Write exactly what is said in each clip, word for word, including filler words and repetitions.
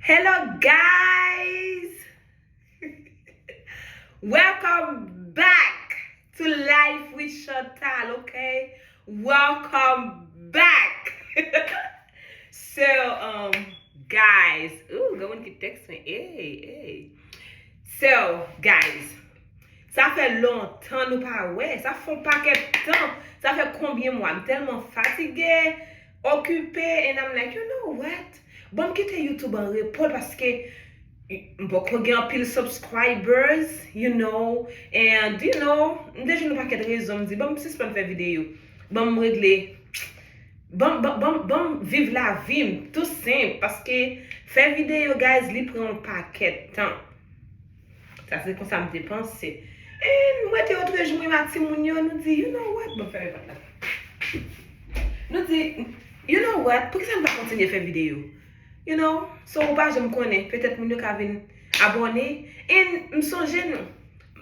Hello, guys! Welcome back to Life with Chantal, okay? Welcome back! So, um, guys, ooh, gen moun ki text mwen. Hey, hey. So, guys, sa fè lontan nou pa wè. Sa fè yon pakèt tan. Sa fè konbyen mwa? M tèlman fatige, okipe, and I'm like, you know what? Bon, m kite YouTube an repo l paske m poko gen anpil subscribers, you know, and, you know, m te jwenn yon pakèt rezon, m di, bon, m sispann fè videyo. Bon, m regle, bon, bon, bon, bon, viv lavi m, tou senp, paske fè videyo, guys, li pran yon pakèt tan. Sa se konsa m te panse. And mwen te otrejou, mwen ak timoun yo, nou di, you know what? Bon, fèmen pòt la. Nou di, you know what? Poukisa nou pa kontinye fè videyo? You know? So, ou pa janm konnen. Petèt moun yo ka vin abòne. And m sonje nou.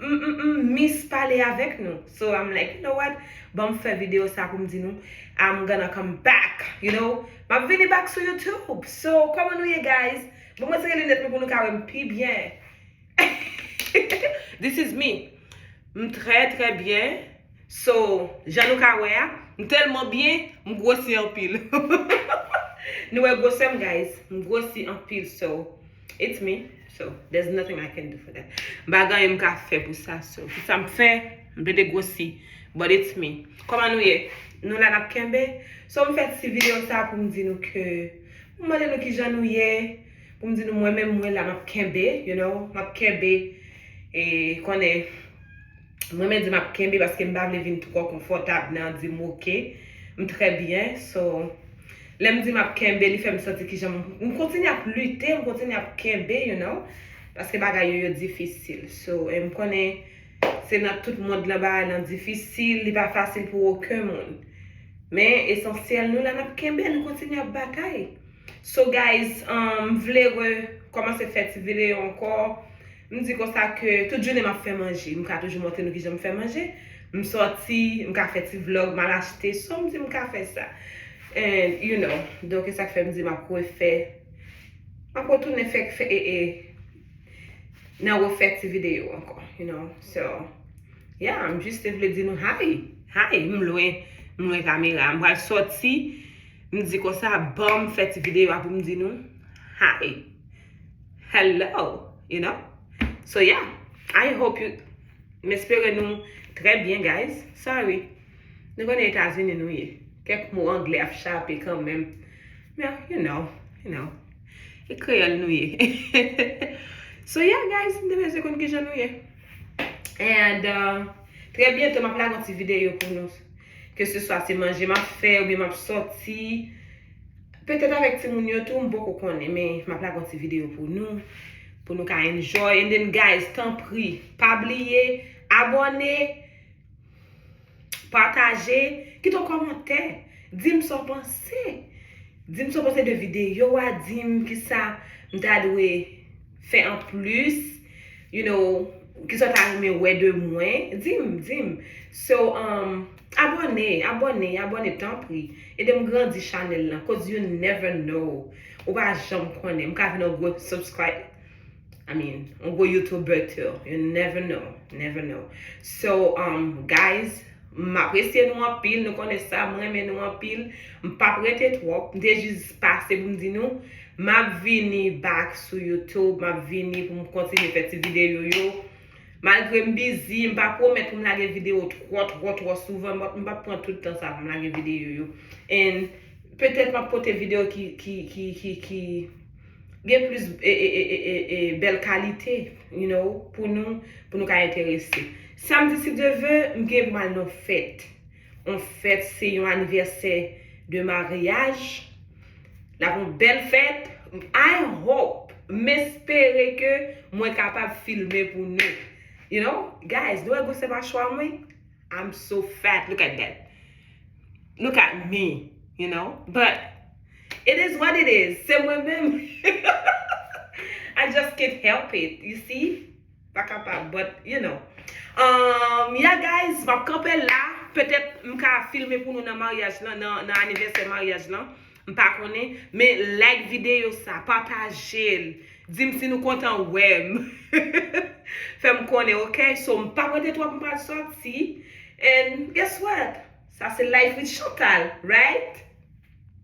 M, m, m miss pale avèk nou. So, I'm like, you know what? Ban m fè videyo sa pou m di nou, I'm gonna come back, you know? M ap vini back sou YouTube. So, kòman nou ye, guys? Bon, mwen tire linèt mwen pou nou ka wè m pi byen. This is me. M trè, trè byen. So, jan nou ka wè a, m tèlman byen, m gwosi anpil. Nou wè gwosè m, guys? M gwosi anpil, so, it's me. So, there's nothing I can do for that. M pa gen anyen m ka fè pou sa, so, pou sa m fè, m plede gwosi. But it's me. Kòman nou ye? Nou la n ap kenbe? So, m fè ti videyo sa pou m di nou ke, m mande nou kijan nou ye, pou m di nou mwen menm mwen la m ap kenbe, you know, m ap kenbe, e konnen, mwen menm di m ap kenbe paske m pa vle vin twò konfòtab nan di m oke, m trè byen, so, lè m di m ap kenbe, li fè m santi kijan m, m kontinye ap lite, m kontinye ap kenbe, you know, paske bagay yo, yo difisil, so, e m konnen se nan tout mond lan bagay lan difisil, li pa fasil pou okenn moun. Men esansyèl nou la n ap kenbe, nou kontinye ap batay. So guys, um, m vle rekòmanse fè ti videyo ankò. M di konsa ke tout jounen m ap fè manje. M ka toujou montre nou kijan m fè manje. M sòti, m ka fè ti vlog, m al achte. So m di m ka fè sa. And, you know, donk e sa k fè m di m ap refè. M ap retounen fè, fè, e, e, nan refè ti videyo ankò, you know. So, yeah, m jis te vle di nou hi. Hi, m lwen, m lwen kamera. M pral sòti, m di konsa, ban m fè ti videyo a pou m di nou hi. Hello, you know. So, yeah, I hope you, m espere nou trè byen, guys. Sorry. Nou konnen Etazini nou ye. Kèk mo anglè ap chape kanmenm. Men, you know, you know. E kreyòl nou ye. So, yeah, guys, m te bezwen konn kijan nou ye. And, uh, trè byento, m ap lage yon ti videyo pou nou. Ke se swa se manje m ap fè, oubyen m ap sòti. Petèt avèk timoun yo tou, m poko konnen, men m ap lage yon ti videyo pou nou. Pou nou ka enjoy. And then, guys, tanpri, pa bliye, abòne, pataje, kite yon kòmantè. Di m sa w panse. Di m sa w panse de videyo a, di m kisa m ta dwe fè anplis, you know, kisa w ta renmen wè de mwen. Di m, di m. So, um, abòne, abòne, abòne, tanpri. Ede m grandi chanèl lan, 'cause you never know. Ou pa janm konnen. M ka vin yon gwo subscribe. I mean, yon gwo YouTuber tou. You never know. Never know. So, um, guys, m apresye nou anpil. Nou konnen sa, m renmen nou anpil. M p ap rete twòp. M te jis pase pou m di nou, m ap vini back sou YouTube. M ap vini pou m kontinye fè ti videyo yo. Malgre m busy, m pa pwomèt pou m lage videyo twò, twò, twò souvan. M p ap, m p ap pran tout tan sa pou m lage videyo yo. And petèt m ap pote videyo ki, ki, ki, ki, ki gen plis, e, e, e, e, e, e, bèl kalite, you know, pou nou, pou nou ka enterese. Samdi, si Dye vle, m gen pou m al nan fèt. Yon fèt, se yon anivèsè de maryaj. L ap yon bèl fèt. I hope, m espere ke mwen kapab filme pou nou. You know, guys, nou wè gwosè machwa mwen? I'm so fat. Look at that. Look at me, you know? But it is what it is. Se mwen menm. I just can't help it, you see? Pa kapab, but, you know. Um, yeah, guys, m ap kanpe la. Petèt m ka filme pou nou nan maryaj lan, nan, nan anivèsè maryaj lan. M pa konnen, men like videyo sa, pataje l. Di m si nou kontan wè m. Fè m konnen, ok? So, m p ap rete twòp, m pral sòti. And guess what? Sa se Life with Chantal, right?